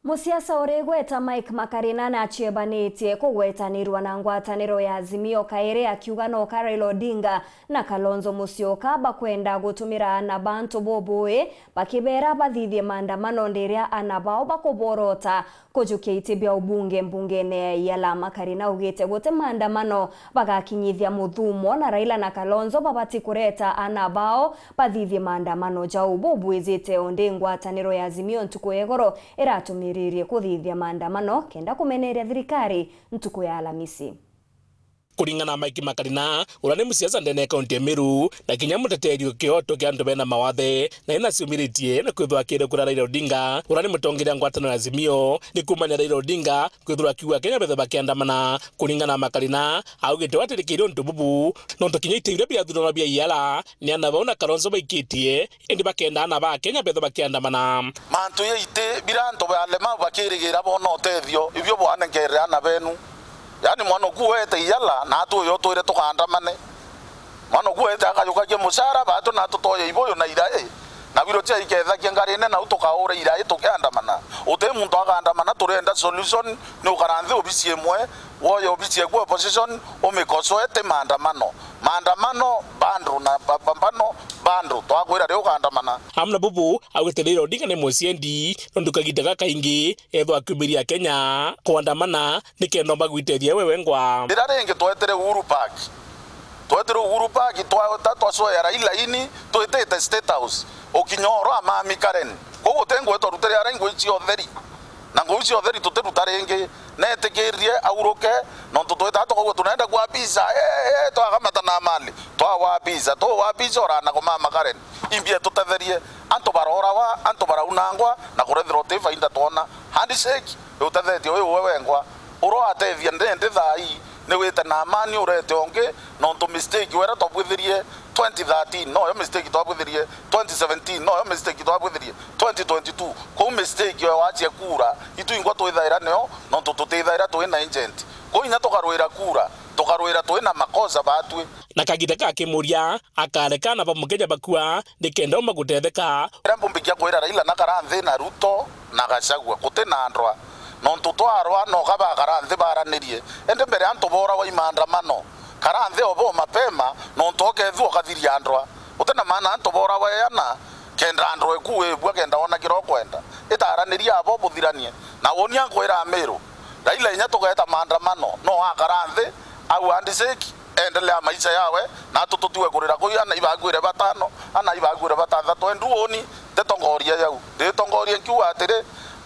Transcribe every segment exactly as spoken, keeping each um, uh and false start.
Musiasa uri igweta Mike Makarina naciebanitie kugwetanirwa na ngwataniro ya Azimio kairi, akiuga no ka Raila Odinga na Kalonzo Musyoka bakwenda gutumira ana bantu bubui, bakibera bathithie maandamano ndiria ana bao bakuborota kujukia iti bia ubunge mbungene ya Iala. Makarina augite guti maandamano bagakinyithia muthumo, na Raila na Kalonzo babati kureta ana bao bathithie maandamano jau. Bubwizite undi ngwataniro ya Azimio ntuku ya igoro iratumiririe kuthithia maandamano kenda kumeneria thirikari ntuku ya Alamisi. Kuringana na Mike Makarina, uria ni musiasa ndene ya kaunti ya Meru, na kinya muteteri wa kioto kia antu bena mawathe, na ina ciumiritie na kwithirwa akire kura Raila Odinga, uria ni mutongeria ngwataniro ya Azimio, ni kumania Raila Odinga kwithirwa akiuga Kenya bethe bakiandamana. Kuringana na Makarina, augite we atirikire untu bubu, nontu kinya iti biria biathuranwa bia Iala, ni ana bau na Kalonzo baikitie, indi bakenda ana ba Kenya bethe bakiandamana. Mantu ya iti bira antu ba Alemau bakirigira bona utethio, ibio bwanenkerere ana benu. Yaani mwana uku wete Iala, na atu uyo twire tukaandamane. Mwana uku wete akajukagia mucara, batu na tutoye ibuyu na irai. Na wiro cia ikethagia ngarine, na u tukaura irai tukiandamana. Uti muntu akaandamana, turenda solution, ni ukara nthi obisi imwe, woye obisi eku opposition, umikosoe ti maandamano. Maandamano bado na mapambano bado, twakwira ri ukaandamana. Amwe na bubu, augite Raila Odinga ni muciendi, nontu kagita gakaingi ethwa akiumiria Kenya kuandamana nikenda omba gwitethia we wengwa. Rira ringi twetire Uhuru Park. Twetire Uhuru Park, twata twacoya Raila ini, twitite State House. Ukinya oro amami Karen. Koguo guti ngui twarutire ara ingui cia utheri. Na ngui cia utheri tutiruta ringi. Netikiririe auruke, nontu twitaga tukaugua tunenda kuapica, ee, ee, twakamata na mali, twawapica, tuwapica orana kumama Karen. Imbia tutetherie, antu barorawa, antu baraunangwa, na kurethirwa uti faida twona. Handshake, iutethetie uyu we wengwa. Ura watethia ndendi thaa ii, ni wite na amani urete ungi, nontu mistake wera twabwithirie twenty thirteen, noyo mistake twabwithirie twenty seventeen, noyo mistake twabwithirie twenty twenty-two. Kou mistake yo wacia kura, itu ingwa twithaira nio, nontu tutithaira twi na agent. Kou inya tukarwira kura, tukarwira twi na makosa batwi. Na kagita gakimuria, akareka ana ba Mukenya bakua, nikenda uma gutetheka. Riria mbumbikia kwira Raila na kara nthi na Ruto na Gachagua, guti na ndwa. Nontu twarwa, no kaba kara nthi baranirie. Indi mbere antu borawa i maandamano, kara nthi obo mapema, nontu ukethua ukathiria ndwa. Guti na maana antu borawa eana, kenda ndwa eku wibua, kenda wona kira ukwenda. Itaraniria abo buthiranie. Na wonia nkwira Amiru, Raila inya tugeta maandamano, no akara nthi, au handshake, endelea maisha yawe, na atu tutiwe kurira kuu, ana ibakuire batano, ana ibakuire batanthatu, endu uni, nditongoria yau. Nditongoria nkiuga atiri,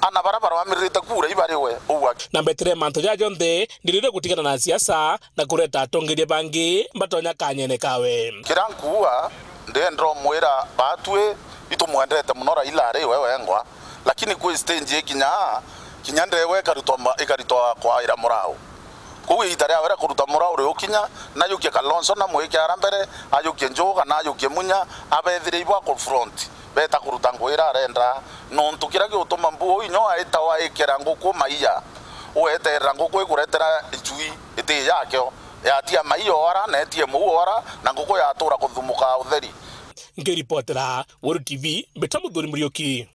ana bara barwamirite kura ibariwe, uu aki. Na mbetere mantu jaja jonthe, ndirire gutigana na siasa, na kureta atongeria bangi, batonya kanyene kawe. Kira nkuuga, ndenda umwira batwi, itumwendete muno Raila ari we wengwa, lakini kwi stage ikinya, kinya ndewe ikaritwa ma-, ikaritwa kwaira murao. Kou iita riawe ria kuruta murao riukinya, najukie Kalonzo na mwike ara mbere, ajukie Njugu kana ajukie Munya, abethire ibo a confront, beta kuruta ngui iria arenda. Nontu kiria giutuma mbu uu inya waita waikera nguku maia, ueterera nguku ikuretera icui iti yakio, yatia maia oara, na etie muu oara, na nguku yatura kuthumuka utheri. Nkiripotera Weru T V, mbita Muthuri Muriuki.